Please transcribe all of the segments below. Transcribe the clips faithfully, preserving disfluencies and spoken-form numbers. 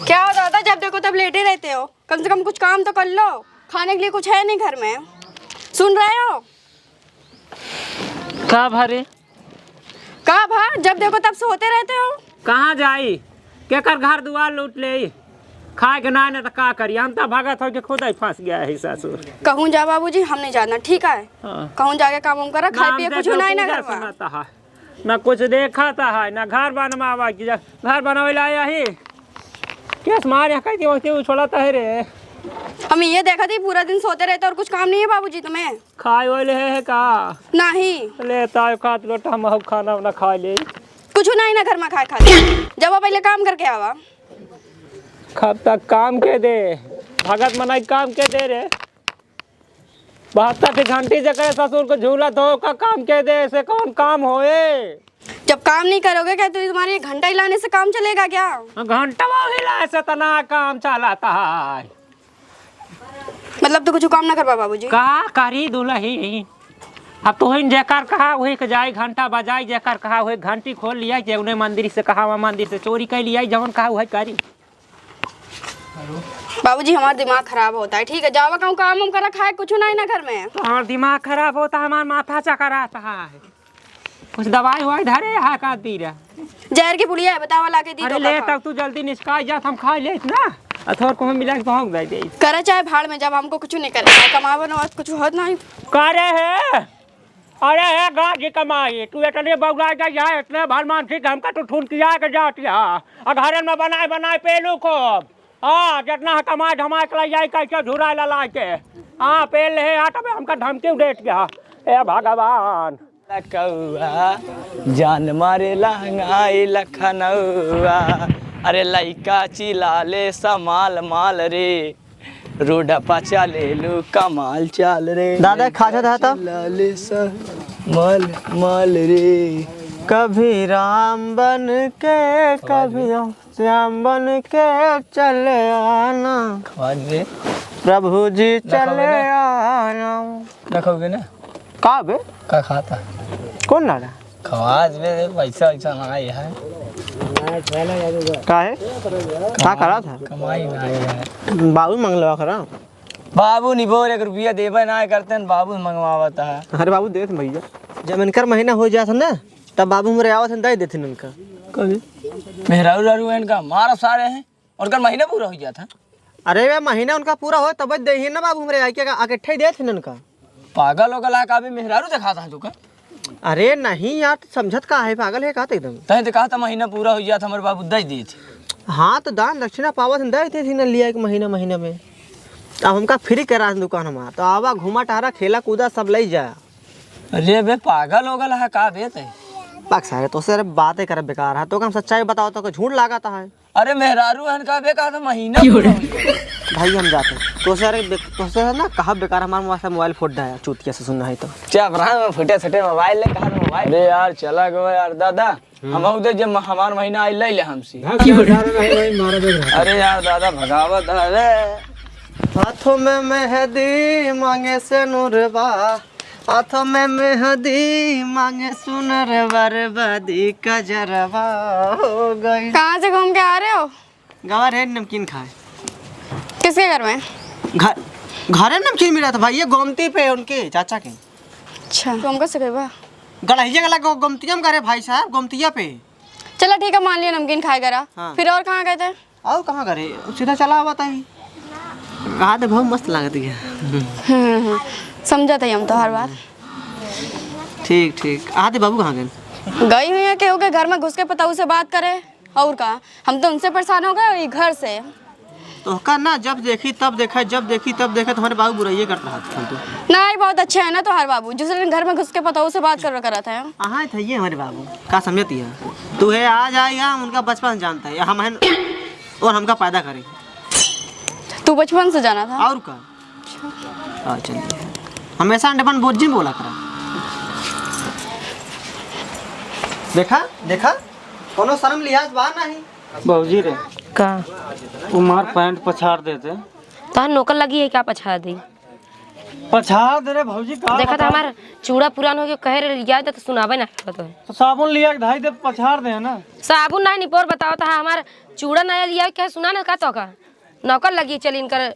क्या हो दादा, जब देखो तब लेटे रहते हो, कम से कम कुछ काम तो कर लो, खाने के लिए कुछ है नहीं घर में, सुन रहे हो? का भा रे? का भा, जब देखो तब सोते रहते हो। कहाँ जाई, केकर घर दुआर लूट लेई, खाए के नाय ना त का करी, हम त भगत होइके खुदइ फँस गया है ससुर। कहूँ जा बाबूजी, हम नहीं जाना, ठीक है? हाँ। कहूँ जाके काम वाम करा, खाए पिए कुछ नाय ना घर में। ना कुछ देखत है, ना घर बनवावा की जा-, घर बनवे ला आया ही। केस मार यहाँ कहीं वैसे उछलत है रे। हम ये देखत ही पूरा दिन सोते रहते और कुछ काम नहीं है बाबूजी तुम्हें? खाए वाले है, है का? नहीं। ले तायो का लोटा हम खाना वाना खा ले। कुछ नहीं ना घर में खाए खातिर। जब पहले काम करके आवा। कब तक काम के दे? भगत मनाई काम के दे रे। बहत्तर के घंटी जकरे ससुर को झूलत हो, का काम के दे, ऐसे कौन काम होए? जब काम नहीं करोगे क्या, तो तुम्हारे एक घंटा हिलाने से काम चलेगा क्या? घंटा हिलाए से तना काम चलाता है। मतलब, तू कुछ काम ना करबा बाबूजी? का करी दुलही? अब तोहिन जेकर कहा वही के जाई, घंटा बजाई, जेकर कहा वही घंटी खोल लिया, जेवने मंदिर से कहा, वहाँ मंदिर से चोरी कर लिया, जवन कहा वही करी। बाबूजी, हमारा दिमाग खराब होता है, ठीक है? जावा कहूँ काम वाम करा, खाए कुछ नहीं ना घर में। तो हमारा दिमाग खराब होता है, हमारा माथा चकराता है। कुछ दवाई ववाई धरे है का दीरा? जहर की पुड़िया है, बतावा ला के दी अरे तो ले, का तब तू जल्दी निष्काय जा, हम खा ले ना। आ थोर को हम मिला के पहुँच दे दे। करा चाहे भाड़ में, जब हमको कुछ नहीं करे, कमावन और कुछ होत नहीं। का रे है? अरे हे गाजी कमाई, तू इतने बौरा जा, जा, इतने भर मानसी के हमका तू ठुनकिया के जात या। आ घरन में बनाए, बनाए पेलू खूब। हाँ, जितना है कमाए, धमाए के लाई जाए, कैसे झुराए ला लाए के। हाँ, पेल ले, हाँ, तबे हमका धमकी देत गया। हे भगवान। कौआ जान मारे लहंगाई लखनऊआ, अरे लइका चिल्लाले समाल माल रे। रोड पा चलेलू कमाल चाल रे। दादा, खाजा था तब? लाले सा माल, माल रे। कभी राम बन के, कभी श्याम बन के चले आना। खवाज रे। प्रभु जी ना खावे चले ना। आना। ना खाओगे ना? का बे? का खाता? कौन दादा? खवाज बे, पैसा वैसा ना आई है। का है? का करा था? कमाई ना आई है। बाबू मंगलवा करा। बाबू नहीं बोल, एक रुपया देबे ना करते हैं, बाबू मंगवावत है। अरे बाबू, देत भैया, जब इनकर महीना हो जात है ना, तब बाबू हमरे आवत हैं, दे देथिन इनका। कभी मेहरारू रारू इनका मारा सारे हैं, और कल महीना पूरा हो जात है। अरे बे, महीना उनका पूरा हो तब दे ही ना बाबू, हमरे आके, आके ठे देथिन इनका। पागल हो गला का, अभी मेहरारू दिखाता है तू का? अरे नहीं यार, तू समझत का है, पागल है का तू एकदम? तहे तो कहा था महीना पूरा हो जात, हमरे बाबू दे देत। हाँ, तो दान दक्षिणा पावत हैं, दे देथिन लिया एक महीना, महीना में। अब हमका फ्री करा है दुकान हमार, तो आवा, घूमा टहरा, खेला कूदा, सब ले जा। अरे बे, पागल हो गल है का बे ते? पाक सारे, तो से अरे बातें करे बेकार है, तो हम सच्चाई बताओ तो झूठ लागत है। अरे मेहरारू हन का बे, कहा था महीना पूरा हो गया। भाई हम जाते हैं। तो से अरे बे-, तो से ना कहा बेकार हमारा मोबाइल, मोबाइल फोड़ डाया, चूतिया से सुनना है तो। क्या ब्रांड में फुटे सटे मोबाइल ले, कहा था मोबाइल? अरे यार, चला गया यार दादा। हम्म। हम उधर जब हमार महीना आई, ले ले हमसे। भाग जा, जा रहा है भाई, मारा देख रहा है। अरे यार दादा, भगावत है रे। हाथों में मेहंदी, मांगे से नूरबा, हाथों में मेहंदी, मांगे सुनर बरबादी, कजरवा हो गई। कहाँ से घूम के आ रहे हो? गवा रहे नमकीन खाए। किसके घर में? घर, घरे नमकीन मिला था भाई, ये गोमती पे उनके चाचा के। अच्छा, तुमको सिखेबा? गड़हिया गला गो-, गोमतिया में करे भाई साहब, गोमतिया पे। चला ठीक है, मान लिया नमकीन खाए करा। हाँ। फिर और कहाँ गए थे? और कहाँ करे? सीधा चला आवत है। कहा दे भाव मस्त लागत है। हम्म, हम्म, समझत है हम तो हर बात। ठीक, ठीक। आते बाबू कहाँ गए? गई हुई है केहू के घर में घुस के पतऊ से बात करे। और का? हम तो उनसे परेशान हो गए, ये घर से। तोहका ना जब देखी तब देखा, जब देखी तब देखा, तुम्हारे बाबू बुराइये करता है फालतू। नहीं, बहुत अच्छे हैं ना तुम्हारे बाबू, जिस दिन घर में घुस के पतऊ से बात कर, करत हैं। हाँ, था ये हमारे बाबू, का समझती है? तू है आ जाएगा, हम उनका बचपन से जानता है, हम हैं और हमका पैदा करे। तू बचपन से जाना था? और का? अच्छा। हाँ, चलिए। हमेशा अंडे पानी बोझ जिन बोला करा। देखा, देखा, कोनो शर्म लिहाज बा नहीं। भौजी रे। का? वो मार पैंट पछाड़ देते। तोहार नौकर लगी है क्या पछाड़ दी? पछाड़ दे रे भौजी, का देखा था बताओ? हमार चूड़ा पुरान हो गया, कहे रे लिया तो सुनावे ना करत हो। तो साबुन लिया के धाई दे, पछाड़ दे है ना। साबुन नहीं निपोर बताओ तो हमार चूड़ा नया लिया के सुना ना का तो का नौकर लगी चली इनकर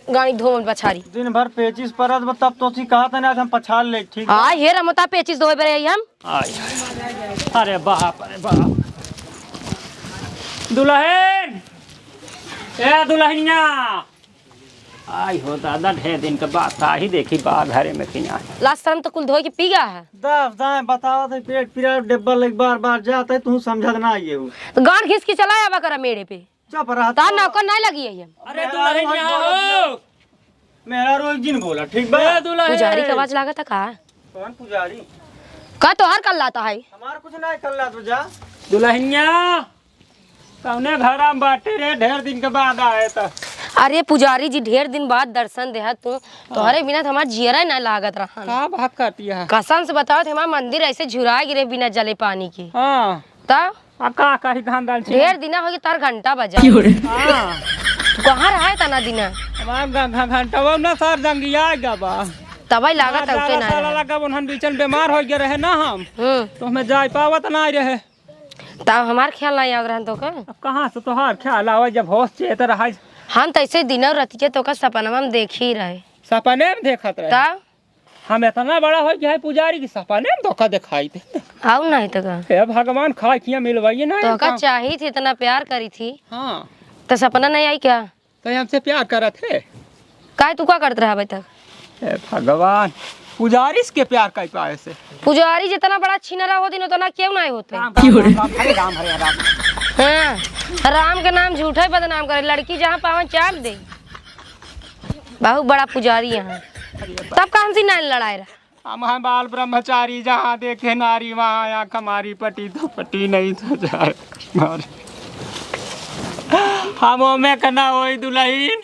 गाड़ी धोवन बछारी। दिन भर पेचिस परत बा, तब तो सी कहा था ना आज हम पछाड़ ले, ठीक बा? हाँ, हे रमता पेचिस धोए बरे हम। आय, अरे बाप, अरे बाप। दुल्हन, ए दुल्हनिया, आई हो दादा, ढेर दिन के बाद साही देखी बा घरे में कि ना। लाज शर्म तो कुल धोए के पी गया है। दस दाएं बतावत है, पेट पिरा, डेब्बा लग बार बार जात है, तू समझत ना ये हो। तो गांड घिस के चला आवा करा मेड़े पे। चुप रहा, तार तो नौकर नहीं लगी है ये। अरे मेहरारू दुल्हन मत यहाँ बोलो, हो। मेहरारू एक दिन बोला, ठीक बा? ए दुल्हन। पुजारी के आवाज लागत है का? कौन पुजारी? का तोहार कल्लाता है? हमार कुछ ना कल्लात बा, जा। दुल्हनिया, कौने घरा में बाटे रे? ढेर दिन के बाद आए त। अरे पुजारी जी, ढेर दिन बाद दर्शन देहा तू, तोहरे बिना तो हमार जियरा ही ना लागत रहन। का बात करती है? कसम से बताओ, हमार मंदिर ऐसे झुरा गिरे बिना जले पानी के। हाँ। तब? आ का कही धान दाल छी? ढेर दिना हो गए तार घंटा बजा। क्यों रे? हाँ। तू कहाँ रहा है तना दिना? हमार घ-, घ-, घंटा वो ना सर जंगिया गया बा। तबई लागत ना, है उठे ज्यादा ना साला रहे। लगा, उन्हन बीचन बीमार हो गए रहे ना हम। हम्म। तो हमें जाए पावत ना रहे। तब हमार ख्याल ना आवत रहन तो का? अब कहाँ से तोहार ख्याल आवे जब होश चेत रहा? हम तो ऐसे दिनों रतिया तो का सपनवा में देखी रहे। सपने में देखत रहे? तब? हम इतना बड़ा हो गया है पुजारी की सपने में धोखा दिखाई दे। आऊ नहीं तो का? हे भगवान, खाए खिया मिलवाइए ना तो का इनका। चाही थी, इतना प्यार करी थी। हाँ। तो सपना नहीं आई क्या? तो हमसे प्यार करत है। काहे तू का करत रहा अभी तक? हे भगवान, पुजारी से के प्यार कर पाए से? पुजारी जितना बड़ा छिनरा होती उतना क्यों नहीं होते? राम, राम, राम, राम, हरे राम, हरे राम। हाँ, राम के नाम झूठा ही बदनाम करे, लड़की जहाँ पावे चाप दे। बहुत बड़ा पुजारी यहाँ। तब का हमसे नहीं लड़ाए रहा? हम हैं बाल ब्रह्मचारी, जहाँ देखे नारी वहाँ आँख हमारी पटी तो पटी नहीं तो जाए। और हम ओमे के ना होई दुल्हन।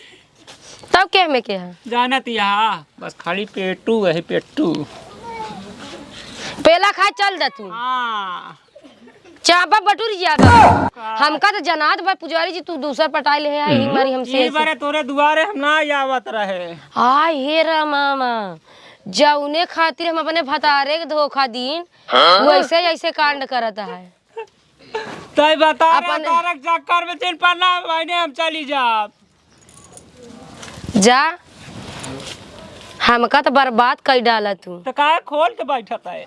तब के में के है? जानत यहाँ बस खाली पेटू है, पेटू। पेला खाए चल दे तू। हाँ। चापा बटुर ज्यादा। का? हमका तो जनात बा पुजारी जी, तू दूसर पटाई ले है, यही मारी हमसे ई ऐसे। बारे तोरे दुआरे हम ना आवत रहे। आय हे रामा, जौने खातिर हम अपने भतारे के धोखा दीन, हाँ? वैसे ऐसे कांड करत है। तय बता रे, अपन तारक चक्कर में चिन पन्ना महीने हम चली जाब। जा, हमका तो बर्बाद कई डाला तू। तो काहे खोल के बैठत है?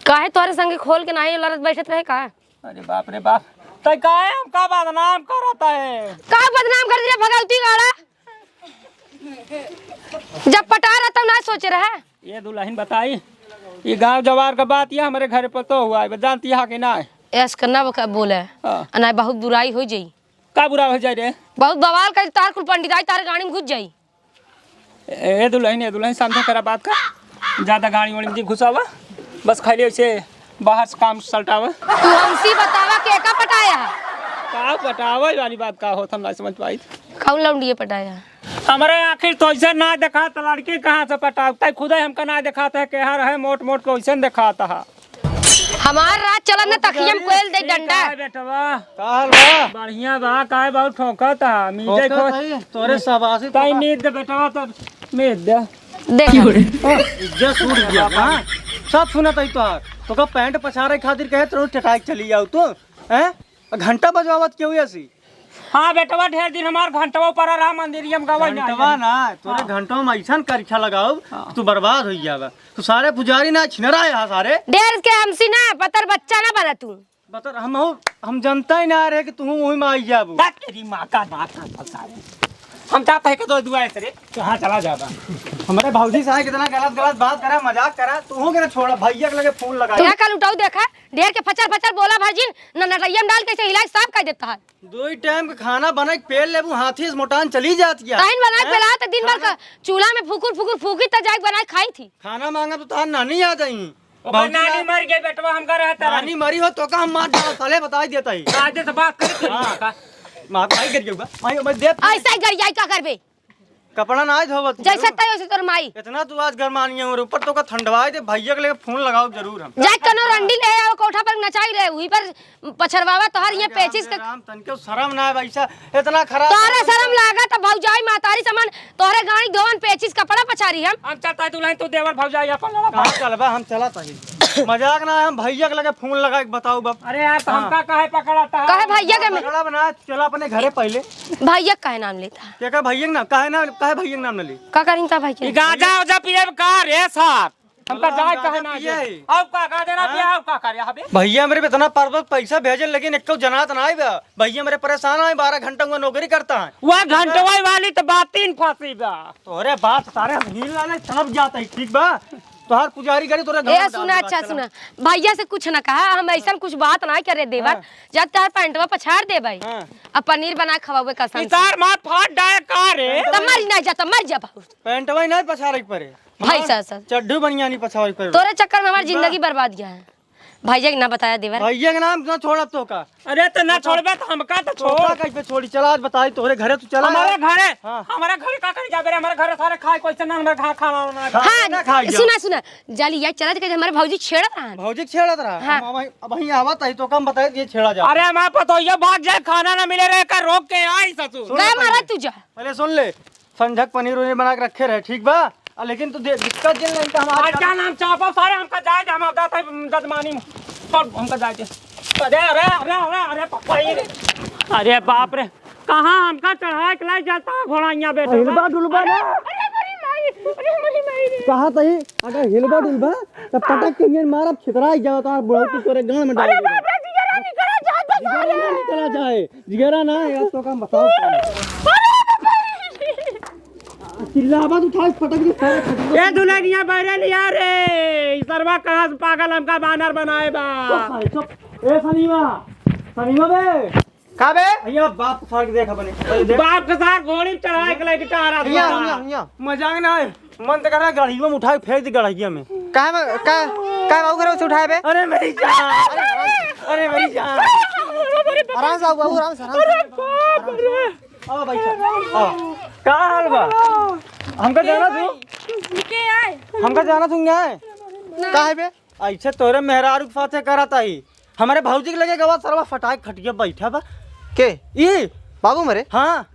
काहे तोहरे संगे खोल के नाही लड़त बैठत रहे का? अरे बाप रे बाप, तय काहे हमका बदनाम करत है? का बदनाम कर दिया भगवती गाड़ा? जब पटा रहा तब ना सोचे रहे। ये दुल्हन बताई, ये गांव जवार का बात, ये हमरे घरे पर तो हुआ है, जानती है कि ना? ऐस करना वो का बोले, हाँ। अनाय बहुत बुराई हो जाई। का बुरा हो जाए रे? बहुत बवाल कर, तार कुल पंडिताई तार गाड़ी में घुस जाई। ए दुल्हन, ए दुल्हन, समझा करा बात का, ज्यादा गाड़ी वाड़ी में जी घुसावा, बस खाली ऐसे बाहर से काम सलटावा। तू हमसी बतावा के का पटाया है? का पटावा वाली बात का होत, हम ना समझ पाई। कौन लौंडिये पटाया? हमरे आखिर तो ऐसे ना देखात, लड़की कहाँ से पटाव? तै खुदे हमका ना देखात है, केहर है मोट मोट कैसन देखात है। हमार राज चलन न तखियम कोयल दे ठीक डंडा। है बेटवा। का हाल बा? बढ़िया बा, काहे बहुत ठोकत है? मीजे ठोकत खो-, है? तोरे शाबाशी ताई तोका। मीज दे बेटवा, तो मीज दे। देख। इज्जत उठ गया, हाँ? सब सुनत है तोहार। तोका पैंट पछारे खातिर कहे तो चटाई चली जाओ तू, हैं? आ घंटा बजवावत क्यों ऐसी? हाँ बेटवा, ढेर दिन हमार घंटवा पड़ा रहा मंदिरिया में गवा ना घंटवा आया। ना, तोरे हाँ। घंटवा में ऐसन करिछा लगाओ, हाँ। तू बर्बाद हो जाबा। तू सारे पुजारी ना छिनरा है सारे। ढेर के हमसी ना, पतर बच्चा ना बना तू। बतर हम हो, हम जनता ही ना रहे कि तू वही में आई जाबू। बात तेरी माँ का बात कर सारे। हम जाता है कि तो दुआ है तेरे। कहाँ चला जाबा? हमारे भौजी साहब कितना गलत गलत बात करा, मजाक करा, तू हो के ना छोड़ा, भैया के लगे फोन लगा। क्या कल उठाऊ देखा, ढेर के फचर फचर बोला भौजी, न नटैया में डाल के ऐसे हिलाई साफ कर देता है। दो ही टाइम का खाना बना के पेल लेबू, हाथी से मोटान चली जात क्या? तहिन बना के हैं? पेला त दिन भर खाना का चूल्हा में फुकुर फुकुर फूकी त जाके बना के खाई थी। खाना मांगा तो तार नानी आ जाई। ओकर भौजी नानी आ- मर गई बेटवा, हम का रहता नानी मरी हो तो का हम मार डाल साले, बताई देता ही। आज से बात कर हाँ। मार भाई गिर गया। भाई मैं देख ऐसा ही गरियाई का करबे? कपड़ा ना धोवत जैसे जरूर। तय वैसे तोर माई। इतना तू आज गरमानी है, ऊपर तो का ठंडवाए दे, भैया के लेके फोन लगाओ जरूर हम। जाए कनो रंडी ले आओ, कोठा पर नचाई रहे, वहीं पर पछरवावा तोहर ये अरे पेचिस राम, के। राम, तनके शरम ना है भाई सा, इतना खराब तोहरे शरम लागत, भौजाई मातारी समान, तोहरे गाड़ी धोवन पेचिस कपड़ा पछारी हम। हम चलता है दुल्हन, तू देवर भौजाई अपन लड़ा। कहाँ चलबा, हम चला ताही। मजाक ना है, हम भैया के लगे फोन लगा के बताओ बाप। अरे यार, तो हाँ। हमका काहे पकड़ा था? काहे भैया के में? पकड़ा बना, चला अपने घरे पहले। भैया काहे नाम लेता? के का भैया के नाम? काहे ना, काहे भैया के नाम ना ली? का करिन ता भैया? ई गांजा उजा पिए का रे साहब? हमका राम जाए गांजा काहे ना पिए दे? है। अब का, का देना हाँ? पिया, अब का करे हबे? भैया हमरे पे इतना परबत पैसा भेजे, लेकिन एको जनात ना आए बा। भैया हमरे परेशान है, बारह घंटा हुआ नौकरी करता है। वह घंटवा वाली तो बात तीन फांसी बा। तोरे बात सारे हम हिल लाले, तब जाता है, ठीक बा? तोहार पुजारी करी, तोरे गाँव ए, में सुना, डाल अच्छा, देबा, सुना। भैया से कुछ ना कहा, हम ऐसा कुछ बात ना करे देवर। हाँ। जब तोहार पैंटवा पछाड़ दे भाई, हाँ। अब पनीर बना खवावे कसम से। इतार मार फाट डाय का रे? तो मर ही ना जा, तो मर जा बाबू। पैंटवा ही ना पछाड़े के पड़े। भाई हमार साहब, साहब। चड्ढू बनियानी पछाड़े के पड़े। तोरे चक्कर में हमारी ठीक बा? जिंदगी बर्बाद गया है। भैया के ना बताया देवर। भैया के नाम ना छोड़ब तो का? अरे तो ना छोड़बे तो हमका तो छोड़। तोका कैसे छोड़ी? चला आज बताई तोहरे घरे तू चला। हमारे घरे? हाँ। हमारे घरे का करे जाबे रे? हमारे घरे सारे खाए कोई से ना, हमारे खा-, खाना वाना। हाँ, ना खाई जा। सुना, सुना। जाली यार चला जाके हमारे भौजी छेड़त रहन। भौजी के छेड़त रहा? हाँ। हम अबहीं, अबहीं आवत है तो कम बताए ये छेड़ा जा। अरे हमारे पतोहिया भाग जाए, खाना ना मिले रे, का रोक के आई ससुर। सुन गए पहले। महाराज तू जा। पहले सुन ले। संझक पनीर उनीर बना के रखे रहे, ठीक बा? आ, लेकिन तू दे, दिक्कत जिन नहीं तो हम आज आज का नाम चापा सारे हमका जाए दे, हम आवता था जजमानी। सब हमका जाए दे। अरे, अरे, अरे, अरे, अरे, पप्पा, ये रे। अरे बाप रे, कहाँ हमका चढ़ाए के लाई जाता है घोड़ाइया बेटा? हिलबा डुलबा ना। अरे, अरे, मरी माई, अरे, मरी माई रे। कहा तही, अगर हिलबा डुलबा, तो पटक के इंजन मारब, छितराई जाओ, तो बुढ़ऊ तोरे गांड में डाल अरे देबा। बाप रे, जिगरा निकला जाए, जिगरा ना निकला जाए। जिगरा ना, यार, तो काम बताओ। चिल्लावा तू, उठा, पटक दे, सारे पटक दे। ए दुल्हनिया बहरे लिया रे, ई सरवा कहाँ से पागल हमका बानर बनाए बा। चुप साले, चुप। ए सनीमा, सनीमा बे। का बे? भैया, बाप के सार के देख अपने। अरे देख। बाप के सार घोड़ी चढ़ाए के लेके टहरा हिया, बा। हिया, हिया। मजाक ना है। मन तो कर रहा है गढ़िया में उठा के फेंक दे गढ़िया में। काहे में, का, का बाबू घरे से उठाए बे? अरे मेरी जान। अरे मेरी जान। आराम से आओ बाबू, आराम से, आराम से। आओ भाई साहब, आओ। का हाल बा? हमका जाना तू? के आए? हमका जाना तू क्या है? ना। का है बे? ऐसे तोरे मेहरारू के साथे करत आई। हमरे भौजी के लगे गवा सरवा फटाक खटिया बैठा बा। के? ई। बाबू मरे? हाँ।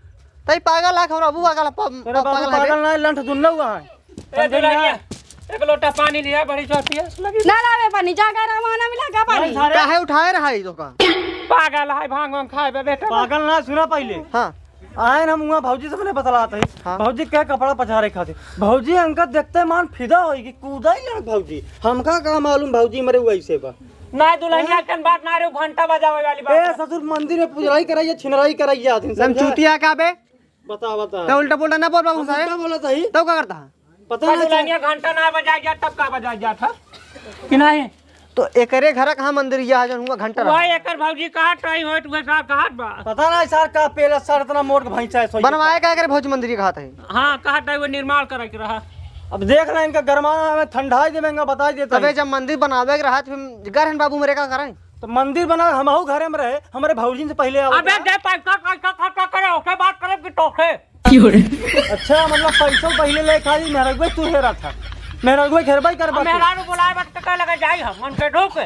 तई पागल है, हमरा बाबू पागल है, पा-, तोरे पा-, बाबू पागल है बे। पागल ना है, लंठ दुन्ना हुआ है। ए, समझे दुल्हनिया, ना? एक लोटा पानी लिया, बड़ी जोर पियास लगी। ना लावे पानी, जा के रवाना मिला का पानी? अरे सारे। काहे उठाए रहा है तो का? पागल है, भांग वांग खाए बे बेटा। पागल ना, सुना पहले। हाँ। आए न हम हुआ भौजी से अपने बतलात है। हाँ। भौजी के कपड़ा पछारे खातिर। भौजी हमका देखते मान फिदा होई कि कूदा ही लड़ भौजी। हमका का मालूम भौजी मरे हुआ ऐसे बा। ना दुल्हनिया हैं? कन बात ना रे, घंटा बजावे वाली बात ए है। ससुर मंदिर में पुजराई कराइए, छिनराई कराइए आदमी हम समझा? चूतिया का बे? बता, बता। तो उल्टा पुल्टा ना बोल बाबू हम सारे। उल्टा बोलत हई। तब का करता है? पता ना दुल्हनिया चल- घंटा ना बजाए जा, तब का बजाए जा था? कि नहीं? तो एकरे घर कहाँ मंदिरिया है जौन हुआ घंटा वह रहा? एकर भौजी कहाँ टाइम होत, वह सार कहाँ बा? पता ना सार का पेला सार इतना मोट के भैंसा है, सोई बनवाए का एकरे भौजी मंदिर कहा था? हाँ, कहाँ टाइम वो निर्माण करे के रहा। अब देख ना इनका गरमाना में ठंडा ही देवे, इनका बताई देता तबे है। जब मंदिर बनावे के रहा तो फिर घर हन बाबू मेरे का करें? तो मंदिर बना हमहू घरे में रहे, हमरे भौजी से पहले आवत अबे रहा। दे पैसा, पैसा खर्चा करे, ओके बात करे कि तोके। अच्छा, मतलब पैसो पहिले ले खाली मेहरगुए तू हेरा था। मेहरगुए घेरबा ही करबा अब तू। मेहरारू बुलाए बा त का लगे जाई हम, उनके ढोके।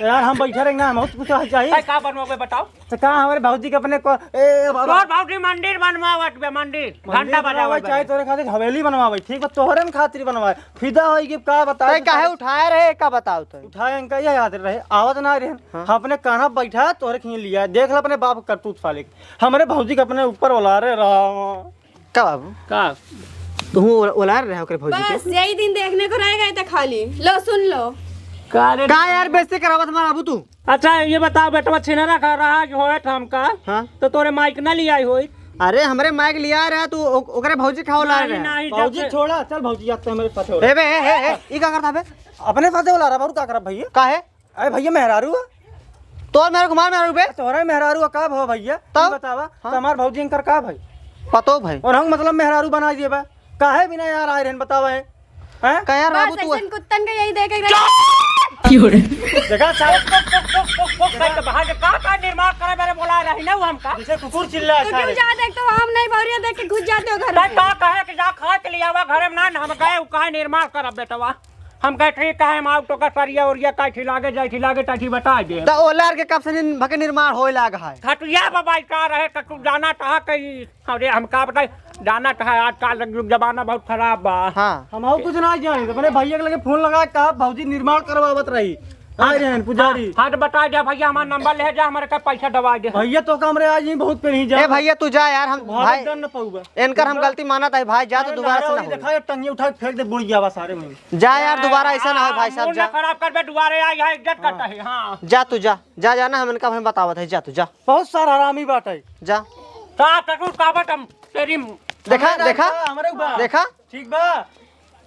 यार, हम बैठे रही ना, हम बहुत कुछ चाहिए। भाई, का बनवावे बताओ? तो का हमारे भौजी के अपने को, ए, बाबा। तोर भौजी मंदिर बनवावत बे, मंदिर। मंदिर घंटा बनवावे बजावत बे। चाहे तोरे खातिर हवेली बनवावे, ठीक बा, तोहरे न खातिर बनवाए। फिदा होई कि का बताओ तै तो काहे सारे उठाए रहे, का बताओ तो? उठाए इनका ये याद रहे, आवत ना रहे। हाँ। हम अपने कान्हा बैठा, तोहरे खींच लिया। देख ले अपने बाप करतूत साले के। हमरे भौजी के अपने ऊपर ओलारे रहा। का बाबू? का? तू ओला-, ओलार रहे ओकरे भौजी के? बस यही दिन देखने को रह गए थे खाली। लो, सुन लो। का रे? का यार बेइज्जती करावत हमार बाबू तू? अच्छा, ये बताओ बेटवा, छिनरा खा रहा कि होए ठाम का? हाँ। तो तोरे माइक ना लियाई होई? अरे, हमरे माइक लिया रहा, तू ओ-, ओकरे भौजी का ओलार नहीं, रहा। नहीं, भौजी जब से छोड़ा, चल भौजी, अब तो हमारे साथ हो ए बे, ए, ए, ए, ई का करता बे? अपने साथे ओलार रहा, बाबू, का करब भैया? काहे? अरे भैया, मेहरारू है। तोर मेहरारू, हमार मेहरारू बे? तोहरा मेहरारू है, का भाव भैया? तब? तू बतावा, हाँ। तो हमार भौजी इनकर का भाई? पतो भाई। और हम मतलब मेहरारू बनाई देबा? काहे बिना यार आए रहन बतावा है? हैं? का यार बस रहबू तू? ऐसन कुत्तन के यही देखे के रहे। देखा साहब? का, का निर्माण करे मेरे बोला रहे? ना वो हमका। जैसे कुकुर चिल्ला तो क्यों सारे। जा देख तो हम नहीं भौरिया देख के घुस जाते हो घर तै में। का कहे कि जा खाए के लिए आवा घरे में ना, हम गए उ कहे निर्माण करब बेटवा। हम कहे ठीक है, हम आउ तो का सरिया ओरिया काठी लागे जाइठी लागे ताठी बता दे। त ओलार के कब से नीन भके निर्माण होए लाग है? खटिया पर बैठा रहे त तू जाना चाहा कहीं। अरे हम का बताई, जाना चाहा आजकल के युग जमाना बहुत खराब बा। हाँ। हम और कुछ ना जाने, अपने भैया के लगे फोन लगा के कहा भौजी निर्माण करवावत रही। आ रहे हैं पुजारी। हाँ, तो बता दे भैया, हमारा नंबर ले जा, हमारे का पैसा दबा दे। भैया तो का हमरे आज ही बहुत पेरही जा। ए भैया तू जा यार, हम तुम्हारे भाई डर न पाऊबा। इनकर हम गलती मानत है भाई, जा तो अरे दोबारा से ना हो। देखा ये टंगी उठा के फेंक दे बुढ़िया बा सारे में। जा यार, दोबारा ऐसा ना हो भाई साहब, मूड ना जा। खराब कर बे, दोबारा आई है, इज्जत करता है, हाँ। जा तू जा, जा, जा ना, हम इनका हम बतावत है, जा तू जा। बहुत सारा हरामी बात है। जा। का करू, का बात हम तेरी देखा, हमरे देखा, बा, हमरे बा। देखा। ठीक बा।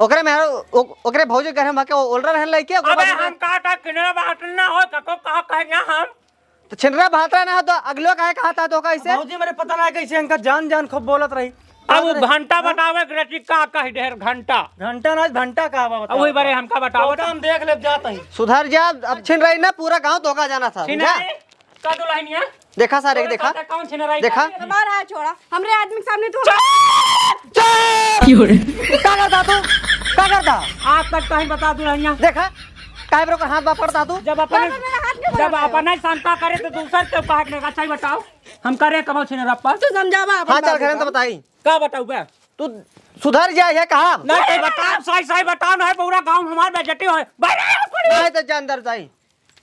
ओकरे में, ओ-, ओकरे भौजी के घर में के ओलरा रहन लइके, ओकरे अबे बाद हम का, का किनरा बात ना हो, का, का, का कहे ना हम? तो छिनरा भातरा ना हो तो अगलो काहे कहा था तो कैसे? भौजी मेरे पता ना है कैसे इनका जान जान खूब बोलत रही। अब वो घंटा बतावे के रची का कही ढेर घंटा। घंटा ना, घंटा का बा अब वही बताओ। बारे हमका बताओ तो तो। हम देख लेब जात ही। सुधर जा, अब छिन रही ना, पूरा गांव धोखा जाना था, छिन समझा? रही? का दुल्हनिया? देखा सारे के, तोरे देखा। साथे कौन छिन रही? देखा। हमारा हाथ छोड़ा, हमरे आदमी के सामने तू चुप! चुप! का करता तू? का करता? आज तक कहीं बता दुल्हनिया। देखा, काहे पर ओकर हाथ बाप करता तू? जब अपने, बाबा, मेरा हाथ क्यों जब पकड़ा है? अपने शंका करे तो दूसर के कहा के अच्छा ही बताओ, हम करे कबो छिन रप्पा। तू समझावा अपन हाँ, चल बाबू घरे में तो का। बताई। का बताऊ बे? तू सुधर जा, ये कहा? नहीं, तो बताओ, सही, सही बताओ, नहीं पूरा गांव हमार बेइज्जती होए। नहीं तो जा अंदर जाई।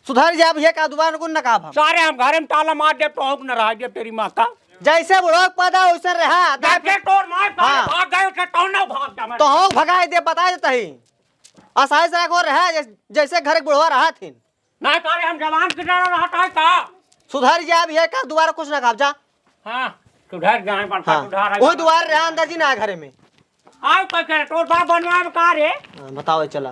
सुधर जा, अब ये का दोबारा कुन ना कहा हम। सारे हम घरे में ताला मार दे, तो हम न रह दे तेरी माँ का। जैसे बुढ़वा के पदा वैसे रहा। जाके तोर मार, हाँ। भाग गए, उसे तो ना भाग जा मैं। तो हम भगाए दे, बताए देते ही। असाई से को रहा, जैस-, जैसे घर के बुढ़वा रहा थी। ना तारे हम जवान की तरह रहता है का? सुधर जा, अब ये का दोबारा कुछ ना कहा, जा। हाँ, सुधर जाए, बड़का हाँ। सुधार है। वही दुआर रहा, अंदर जी ना घरे में। आओ, कैसे तोर बाप बनवा में का रे? हाँ, बताओ, चला।